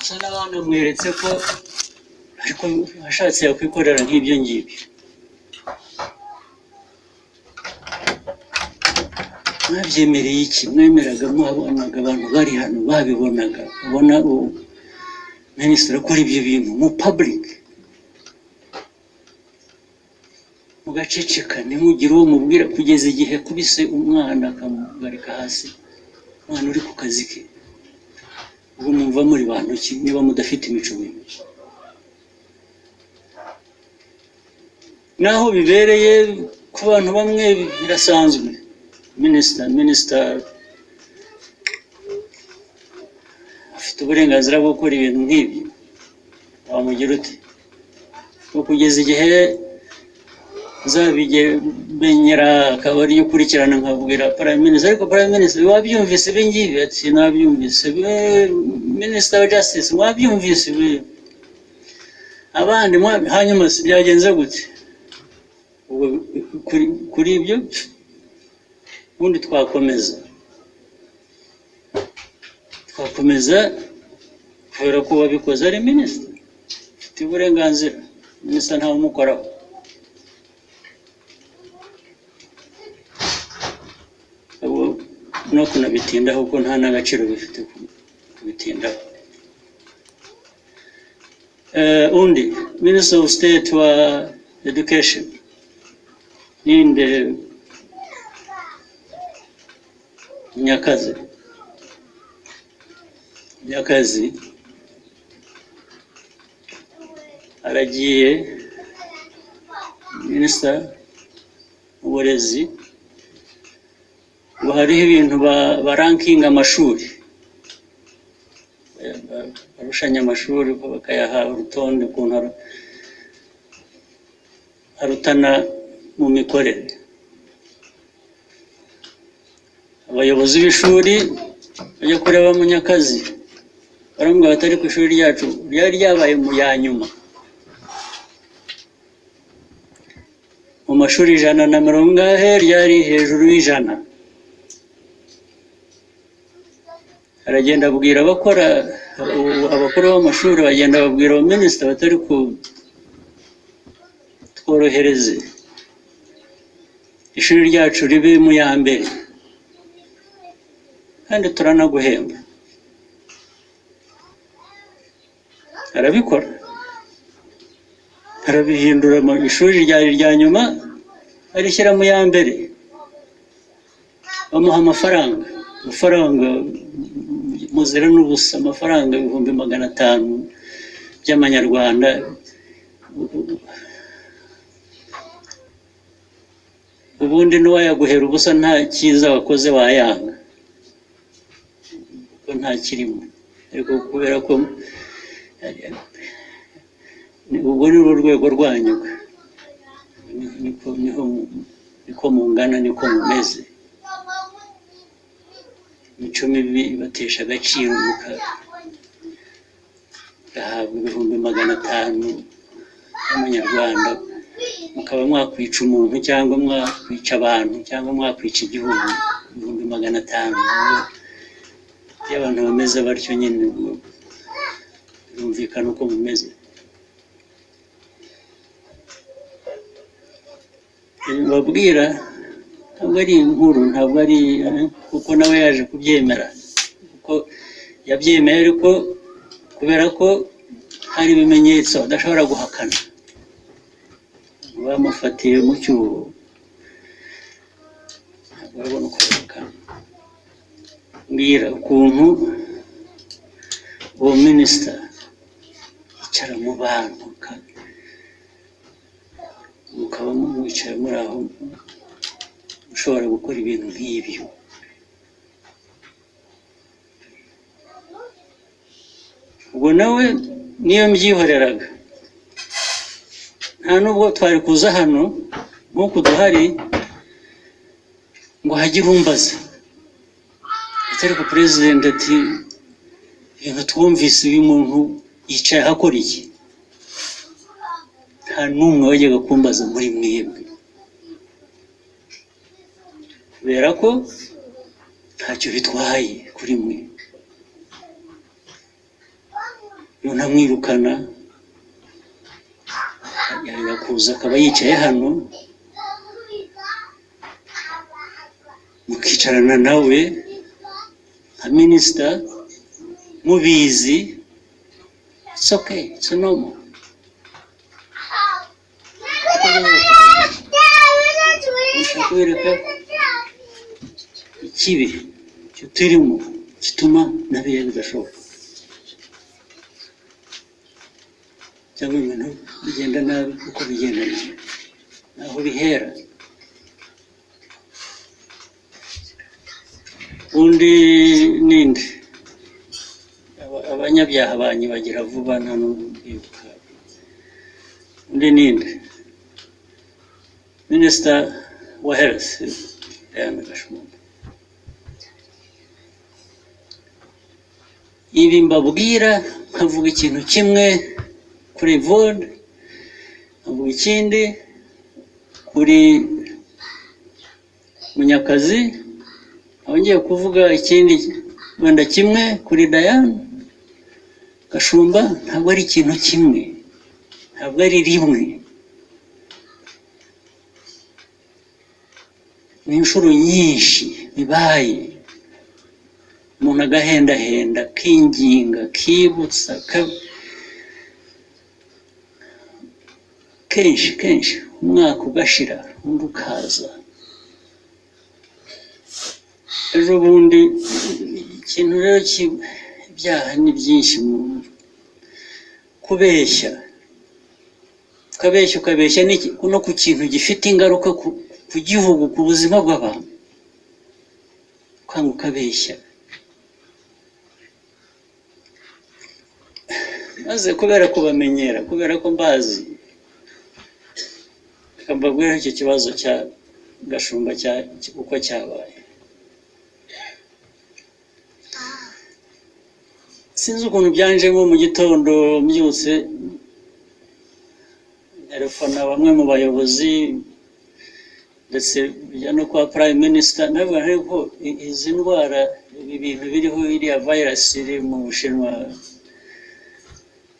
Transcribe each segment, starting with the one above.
Gusa n'abanamweretse ko ariko ashatse yakwikorera nk'ibyo ngibyo. Mwabyemereye iki? Mwemeraga, mwabonaga abantu bari hano babibonaga, ubona minisitiri akora ibyo bintu mu public, mugaceceka, ntimugire uwo mubwira, kugeza igihe akubise umwana akamugarika hasi, umwana uri ku kazi ke. Ubwo mwumva muri bantu ki niba mudafite imico mibi? Naho bibereye ku bantu bamwe birasanzwe. Minisita afite uburenganzira bwo gukora ibintu nk'ibyo, wamugira ute? Kugeza igihe nzabimenyera akaba ariyo ukurikirana, nkabwira Prime Minister, ariko Prime Minister wabyumvise ibi ngibi? Ati nabyumvise. Minister wa Justice wabyumvise ibi? Abandi hanyuma byagenze gute? Ubwo kuri ibyo ubundi twakomeza kubera ko wabikoze ari minisita, ufite uburenganzira, minisita ntawe umukoraho. No kunabitindaho kuko nta n'agaciro bifite kubitindaho. Undi Minister of State wa Education ninde? Munyakazi aragiye, Minister w'uburezi, ngo hariho ibintu barankinga amashuri, barushanya amashuri bakayaha urutonde ukuntu arutana mu mikorere. Abayobozi b'ishuri bajya kureba Munyakazi, baramubwira bati ariko ishuri ryacu ryari ryabaye mu ya nyuma mu mashuri 140, ryari hejuru y'100. Aragenda abwira abakora abakuru b'amashuri, bagenda babwira abaminisita batari ku tworohereze ishuri ryacu ribe mu ya mbere kandi turanaguhemba. Arabikora, arabihindura, mu ishuri ryari rya nyuma arishyira mu ya mbere, bamuha amafaranga muzira n'ubusa, amafaranga 500,000 by'amanyarwanda. Ubundi n'uwayaguhera ubusa nta cyiza wakoze wayanga, kuko nta kirimo. Ariko kubera ko ubwo ni urwego rwanyu, niko mungana, niko mumeze. Imico mibi ibatesha agaciro, mugahabwa 500,000 y'amanyarwanda, mukaba mwakwica umuntu cyangwa mwakwica abantu cyangwa mwakwica igihugu. 500,000 iyo abantu bameze batyo nyine birumvikana uko mumeze. Babwira ntabwo ari inkuru, ntabwo ari kuko nawe yaje kubyemera, kuko yabyemeye ariko kubera ko hari ibimenyetso adashobora guhakana. Bamufatiye mu cyuho, ntabwo babona uko bahakana. Mbwira ukuntu uwo minisita yicara mu bantu, mukaba mwicaye muri aho, ushobora gukora ibintu nk'ibyo. Ubwo nawe niyo mbyihoreraga, nta nubwo twari kuza hano nk'uku duhari ngo hagire umbaza. Ariko President ati ibintu twumvise uyu muntu yicaye ahakora iki? Nta n'umwe wajyaga kumbaza muri mwebwe, kubera ko ntacyo bitwaye kuri mwe. Iyo ntamwirukana yakuza akaba yicaye hano, mukicarana nawe nka minisita mubizi. It's okay, it's normal. Nshaka kubereka ikibi cyo turimo gituma na biriya bidashoboka, cyangwa ibintu bigenda nabi uko bigenda nabi, naho bihera. Undi ninde? Abanyabyaha banyibagira vuba nta n'ubwibuka. Undi ninde? Minisita wa Health Diane Gashumba. Ibi mbabwira nkavuga ikintu kimwe kuri Yvonne, nkavuga ikindi kuri Munyakazi, ngiye kuvuga ikindi wenda kimwe kuri Diane Gashumba. Ntabwo ari ikintu kimwe, ntabwo ari rimwe, ni inshuro nyinshi bibaye. Umuntu agahendahenda, kinginga, kibutsa kenshi kenshi, umwaka ugashira undi ukaza. Ejo bundi ikintu rero ibyaha ni byinshi, kubeshya, ukabeshya ukabeshya no ku kintu gifite ingaruka ku gihugu, ku buzima bw'abantu, kwanga ukabeshya. Maze kubera kubamenyera, kubera ko mbazi, reka mbabwire icyo kibazo cya Gashumba uko cyabaye. Sinzi ukuntu byanjemo mu gitondo mbyutse telefona bamwe mu bayobozi, ndetse bijya no kwa Prime Minister, ndavuga ariko izi ndwara, ibi bintu biriho, iriya virus iri mu Bushinwa,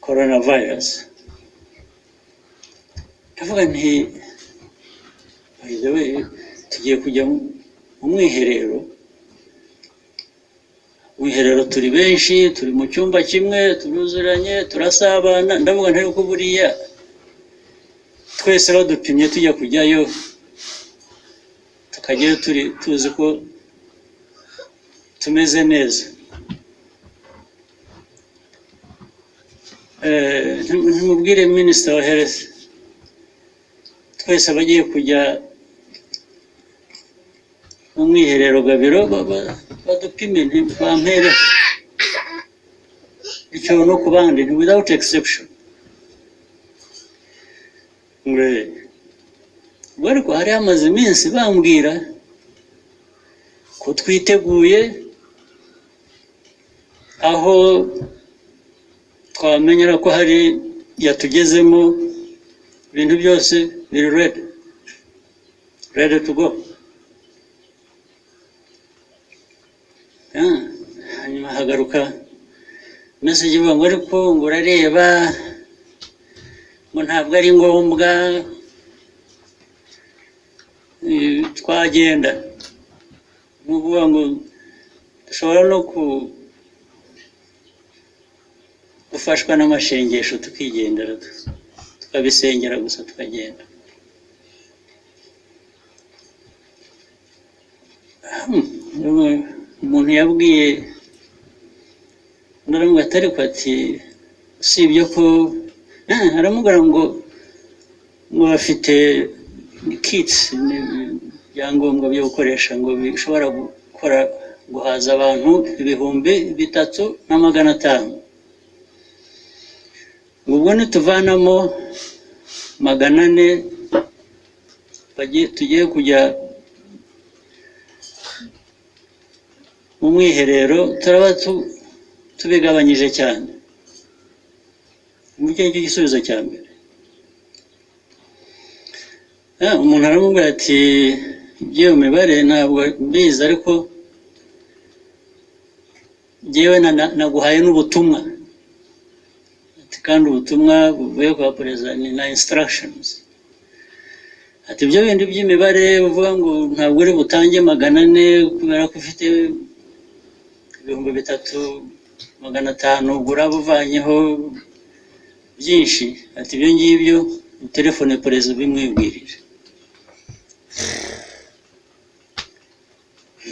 coronavirus, ndavuga nti by the way tugiye kujya mu mwiherero. Mwiherero turi benshi, turi mu cyumba kimwe, turuzuranye, turasabana. Ndavuga nti ariko buriya twese badupimye tujya kujyayo, tukajyayo turi tuzi ko tumeze neza. Ntimubwire Minisita wa Health, twese abagiye kujya mu mwiherero Gabiro badupime, bampere icyo no ku bandi, without exception. Ariko hari hamaze iminsi bambwira ko twiteguye, aho twamenyera ko hari yatugezemo, ibintu byose biri ready, ready to go. Hanyuma hagaruka message ivuga ngo ariko ngo urareba ngo ntabwo ari ngombwa twagenda. Ni ukuvuga ngo dushobora no gufashwa n'amashengesho tukigendera, tukabisengera gusa tukagenda. Umuntu yabwiye ndaramubwira ati ariko ati usibye ko aramubwira ngo bafite kits, ibyangombwa byo gukoresha ngo bishobora gukora guhaza abantu 3500. Ubwo nituvanamo 400 tugiye kujya mu mwiherero, turaba tubigabanyije cyane. Icyo ngicyo gisubizo cya mbere. Umuntu aramubwira ati iby'iyo mibare ntabwo mbizi, ariko jyewe naguhaye n'ubutumwa Kandi ubutumwa buvuye kwa perezida ni na instructions. Ati ibyo bindi by'imibare uvuga ngo ntabwo uri butange 400 kubera ko ufite 3500 ugura buvanyeho byinshi. Ati ibyo ngibyo telefone perezida bimwibwirira.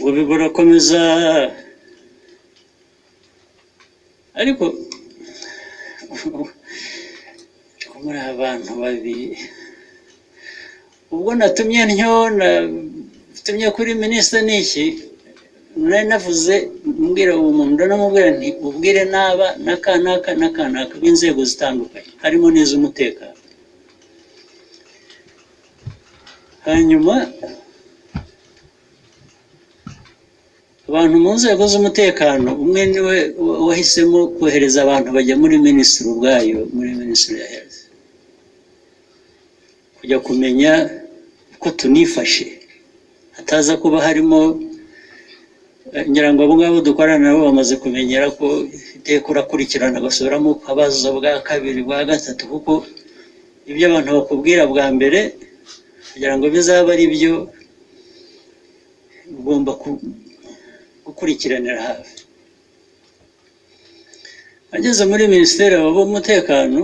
Ubwo birakomeza, ariko muri abantu babiri ubwo natumye ntyo natumye kuri minisitiri n'iki nari navuze mbwira uwo muntu, ndanamubwira nti ubwire n'aba n'aka n'aka n'aka n'aka b'inzego zitandukanye harimo n'iz'umutekano. Hanyuma abantu mu nzego z'umutekano umwe niwe wahisemo kohereza abantu bajya muri minisitiri ubwayo, muri minisitiri ya health, kujya kumenya uko tunifashe, hataza kuba harimo, ngira ngo abo ngabo dukorana nabo bamaze kumenyera ko iteka urakurikirana ugasubiramo ukabaza bwa kabiri bwa gatatu, kuko ibyo abantu bakubwira bwa mbere kugira ngo bizabe ari byo ugomba gukurikiranira hafi. Ageze muri minisiteri y'umutekano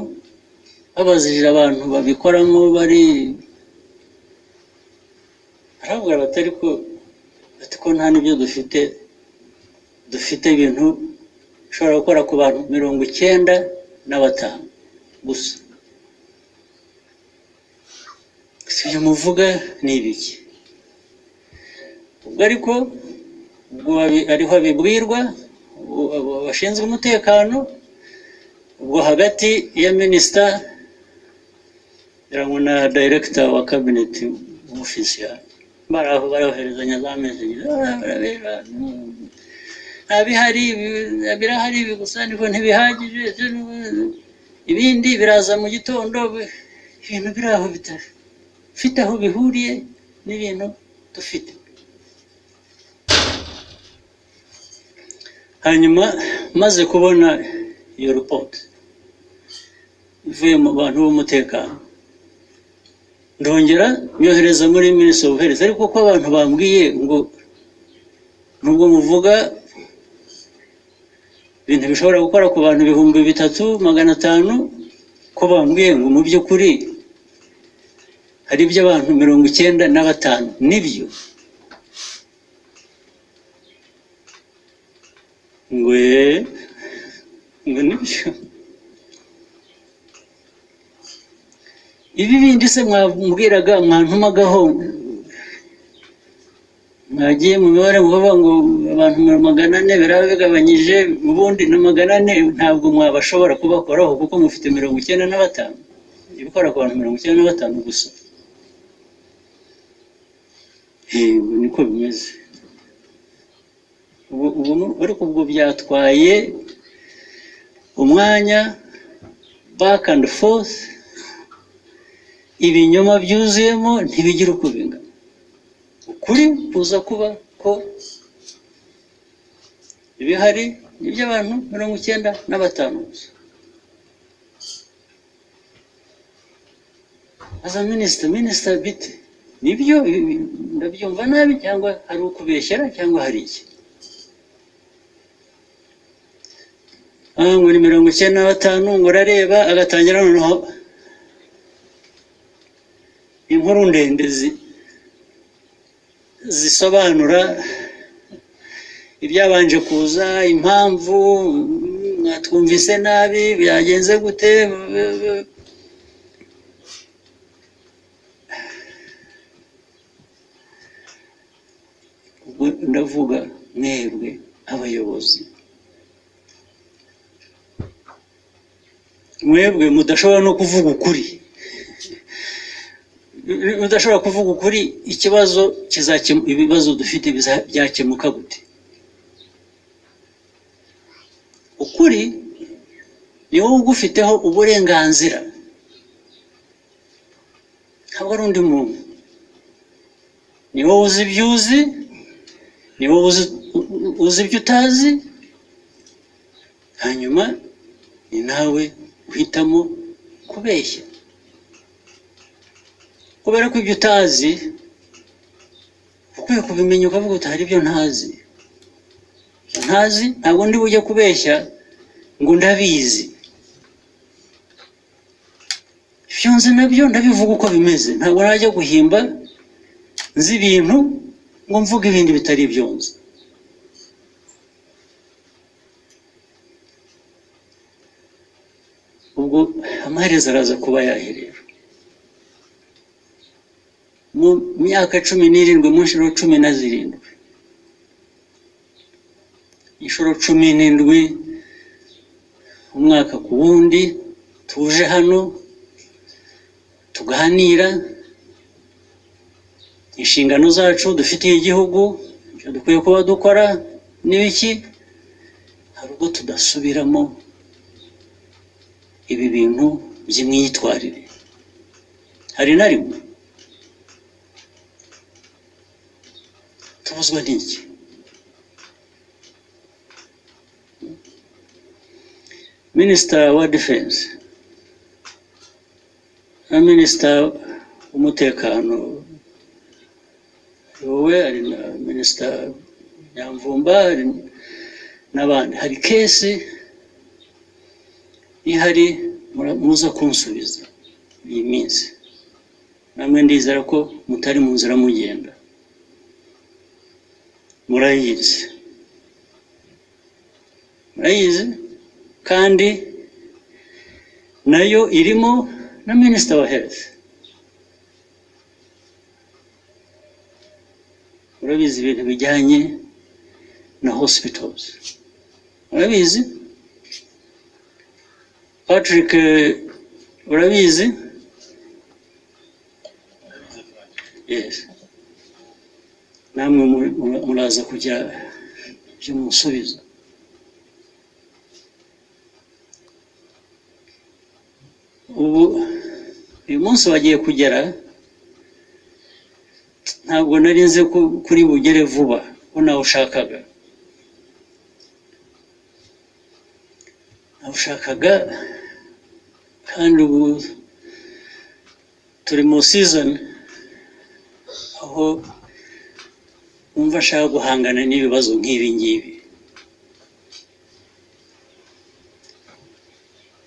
babazije abantu babikoramo bari arabwira batari ko ati ko nta n'ibyo dufite, dufite ibintu ushobora gukora ku bantu 95 gusa. Ibyo muvuga ni ibiki? Ubwo ariko ubwo ariho abibwirwa bashinzwe umutekano, ubwo hagati ya minisita na director wa cabinet office ya baraho baroherezanya za message, nta bihari, birahari gusa niko ntibihagije, ibindi biraza mu gitondo, ibintu biraho bitafite aho bihuriye n'ibintu dufite. Hanyuma maze kubona iyo report ivuye mu bantu b'umutekano, ndongera nyohereza muri Ministry of Health, ariko ko abantu bambwiye ngo nubwo muvuga ibintu bishobora gukora ku bantu 3500, ko bambwiye ngo mu by'ukuri hari iby'abantu 95, nibyo? Ngo ngo nibyo. Ibi bindi se mwambwiraga mwantumagaho, mwagiye mu mibare muvuga ngo abantu 400 biraba bigabanyije, ubundi na 400 ntabwo mwabashobora kubakoraho kuko mufite 95, ibikora ku bantu 95 gusa. Niko bimeze. Ariko ubwo byatwaye umwanya, back and forth, ibinyoma byuzuyemo ntibigira uko bingana. Ukuri kuza kuba ko ibihari ni iby'abantu 95 gusa. Aza minisita bite? Nibyo ndabyumva nabi cyangwa hari ukubeshyera cyangwa hari iki? Ngo ni 95, ngo arareba agatangira noneho inkuru ndende zisobanura ibyabanje kuza, impamvu mwatwumvise nabi, byagenze gute. Ndavuga mwebwe abayobozi, mwebwe mudashobora no kuvuga ukuri, mudashobora kuvuga ukuri, ikibazo kizakemuka, ibibazo dufite byakemuka gute? Ukuri ni wowe ugufiteho uburenganzira, ntabwo ari undi muntu. Ni wowe uzi ibyo uzi, ni wowe uzi ibyo utazi, hanyuma ni nawe Uhitamo kubeshya kubera ko ibyo utazi ukwiye kubimenya, ukavuga uti hari ibyo ntazi, ntabwo ndi bujye kubeshya ngo ndabizi. Ibyo nzi nabyo ndabivuga uko bimeze, ntabwo najya guhimba nzi ibintu ngo mvuge ibindi bitari ibyo nzi. Ubwo amaherezo araza kuba yahe rero? Mu myaka 17, mu nshuro 17, inshuro 17, umwaka ku wundi tuje hano tuganira inshingano zacu dufitiye igihugu, ibyo dukwiye kuba dukora n'ibiki, hari ubwo tudasubiramo ibi bintu by'imyitwarire. Hari na rimwe tubuzwa n'iki? Minisita wa Defense na Minisita w'umutekano, wowe ari na Minisita Nyamvumba n'abandi, hari kesi ihari muza kunsubiza iyi minsi, namwe ndizera ko mutari mu nzira mugenda, murayizi kandi nayo irimo na Minisita wa Health. Murabizi ibintu bijyanye na hospitals, murabizi. Patrick, urabizi? Yes. Namwe muraza kujya ibyo musubiza. Ubu uyu munsi wagiye kugera, ntabwo nari nzi ko kuri bugere vuba ko nawushakaga, kandi ubu turi mu season aho wumva ashaka guhangana n'ibibazo nk'ibi ngibi,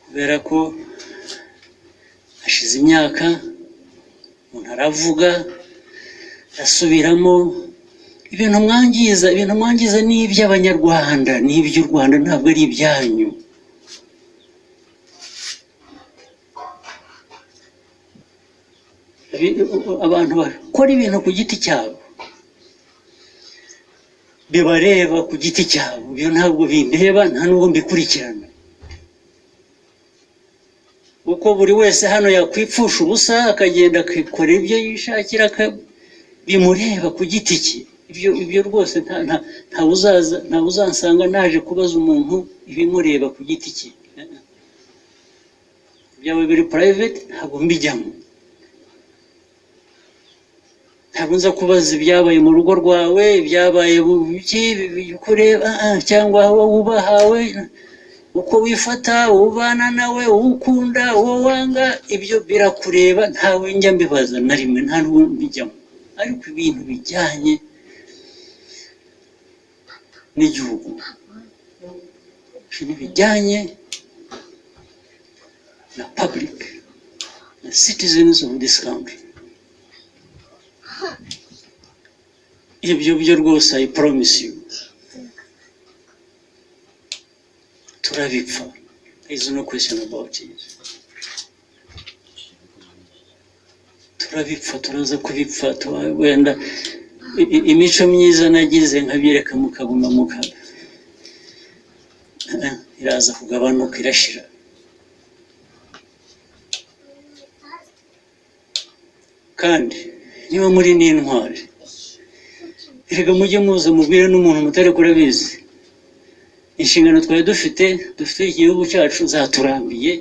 kubera ko hashize imyaka umuntu aravuga asubiramo ibintu mwangiza. Ibintu mwangiza ni iby'Abanyarwanda, ni iby'u Rwanda, ntabwo ari ibyanyu. Abantu bakora ibintu ku giti cyabo, bibareba ku giti cyabo, ibyo ntabwo bindeba, nta nubwo mbikurikirana. Uko buri wese hano yakwipfusha ubusa akagenda akikora ibyo yishakira bimureba ku giti cye, ibyo rwose nta uzansanga naje kubaza umuntu ibimureba ku giti cye. Ibyawe biri private, ntabwo mbijyamo. Ntabwo nza kubaza ibyabaye mu rugo rwawe, ibyabaye kureba cyangwa aho wubahawe, uko wifata, ubana nawe, uwukunda, uwo wanga, ibyo birakureba, ntawe njya mbibaza na rimwe, nta n'uwo mbijyamo. Ariko ibintu bijyanye n'igihugu, ibintu bijyanye na public, na citizens of this country, ibyo byo rwose I promise you turabipfa. There is no question about it. Turabipfa, turaza kubipfa. Wenda imico myiza nagize nkabyereka mukaguma iraza kugabanuka, irashira. Kandi niba muri n'intwari, erega mujye muza mubwire n'umuntu mutari kurabizi. Inshingano twari dufite igihugu cyacu zaturambiye,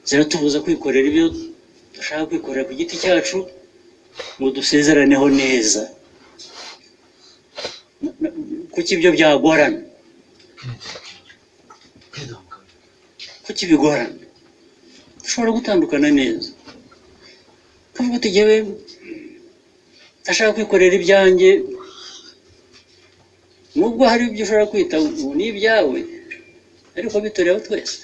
ziratubuza kwikorera ibyo dushaka kwikorera ku giti cyacu, ngo dusezeraneho neza. Kuki ibyo byagorana? Kuki bigorana? Dushobora gutandukana neza, tuvuga uti jyewe ndashaka kwikorera ibyanjye, nubwo hari ibyo ushobora kwita ngo ni ibyawe, ariko bitureba twese.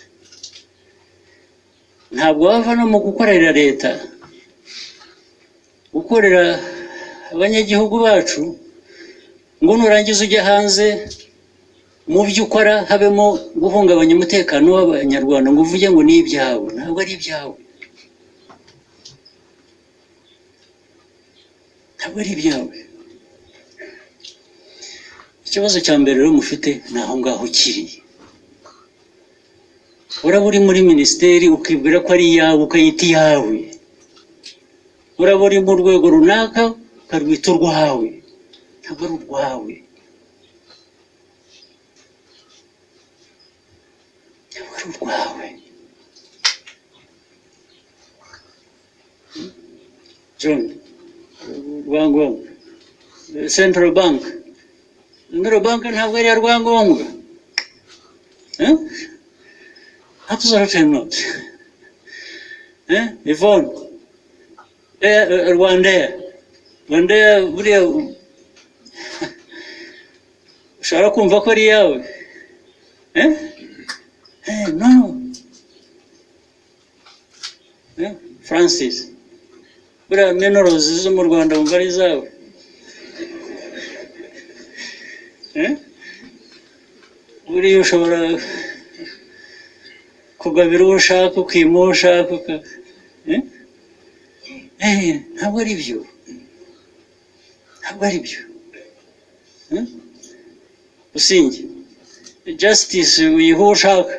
Ntabwo wava no mu gukorera leta, gukorera abanyagihugu bacu, ngo nurangiza ujye hanze mu byo ukora habemo guhungabanya umutekano w'Abanyarwanda, ngo uvuge ngo ni ibyawe. Ntabwo ari ibyawe, ntabwo ari ibyawe. Ikibazo cya mbere rero mufite ni aho ngaho kiri. Uraba uri muri minisiteri ukibwira ko ari iyawe, ukayita iyawe. Uraba uri mu rwego runaka ukarwita urwawe, ntabwo ari urwawe, ntabwo ari urwawe. John Rwangombwa, Central Bank, Central Bank ntabwo ari iya Rwangombwa. Absolutely not. Yvonne, Rwandair, Rwandair buriya ushobora kumva ko ari iyawe. No. Francis, buriya minerals zo mu Rwanda wumva ari izawe? Buriya ushobora kugabira uwo ushaka, ukima uwo ushaka, ntabwo ari byo, ntabwo ari byo. Usinge justice uyiha uwo ushaka,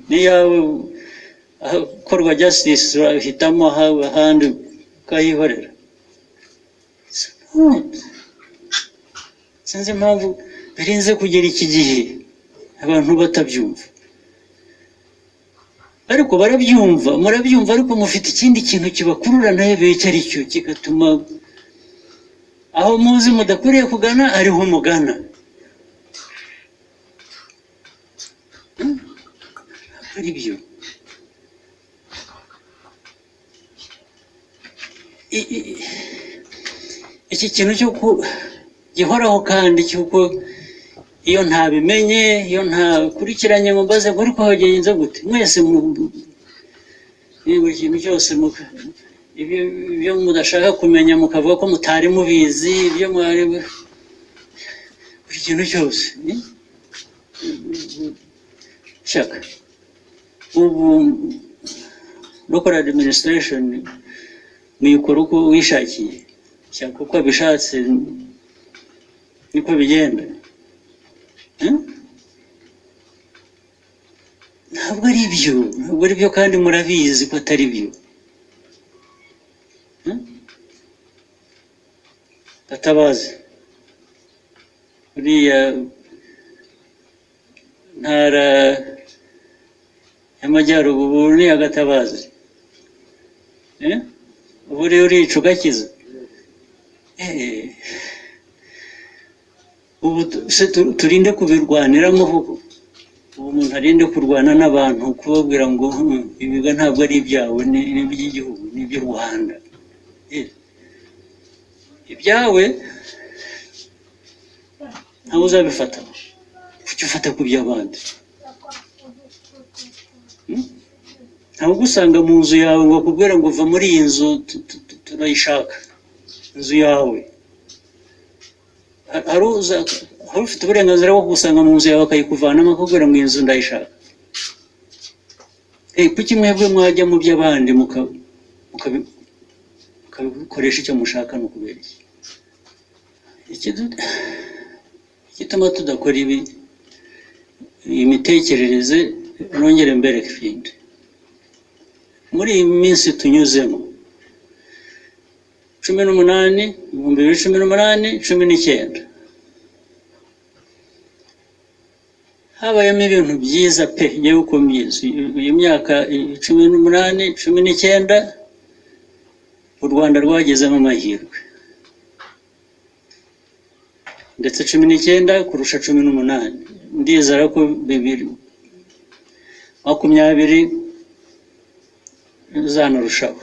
niyawe ahakorwa justice urahitamo ahandi ukayihorera. Sinzi impamvu birinze kugera iki gihe abantu batabyumva, ariko barabyumva, murabyumva, ariko mufite ikindi kintu kibakurura ntebe icyo ari cyo, kigatuma aho muzi mudakwiriye kugana ariho mugana. Ari byo. Iki kintu cyo gihoraho kandi cy'uko iyo ntabimenye, iyo ntakurikiranye ngo mbaze ngo ariko hagenze gute, mwese buri kintu cyose ibyo mudashaka kumenya mukavuga ko mutari mubizi, ibyo mwari buri kintu cyose shaka. Ubu local administration muyikora uko wishakiye, shaka uko abishatse niko bigenda. Ntabwo ari byo, ntabwo ari byo, kandi murabizi ko atari byo. Gatabazi, uriya ntara y'amajyaruguru ni Gatabazi, ubu uriya urica ugakiza. Ubu turinde kubirwaniramo koko. Ubu umuntu arinde kurwana n'abantu kubabwira ngo ibiga ntabwo ari ibyawe, ni iby'igihugu, ni iby'u Rwanda. Ibyawe ntawe uzabifata, kuki ufata ku by'abandi? Ntawe ugusanga mu nzu yawe ngo akubwire ngo va muri iyi nzu turayishaka, inzu yawe. Hari ufite uburenganzira bwo kugusanga mu nzu yawe akayikuvanamo akakubwira ngo iyi nzu ndayishaka? Kuki mwebwe mwajya mu by'abandi mukabikoresha icyo mushaka? Ni ukubera iki? Igituma tudakora ibi, iyi mitekerereze, nongere mbereke ibindi. Muri iyi minsi tunyuzemo, 18, 2018, 19, habayemo ibintu byiza pe. Ngewe uko mbizi, iyi myaka 18, 19, u Rwanda rwagezemo amahirwe, ndetse 19 kurusha 18. Ndizera ko 2020 Uzanarushaho.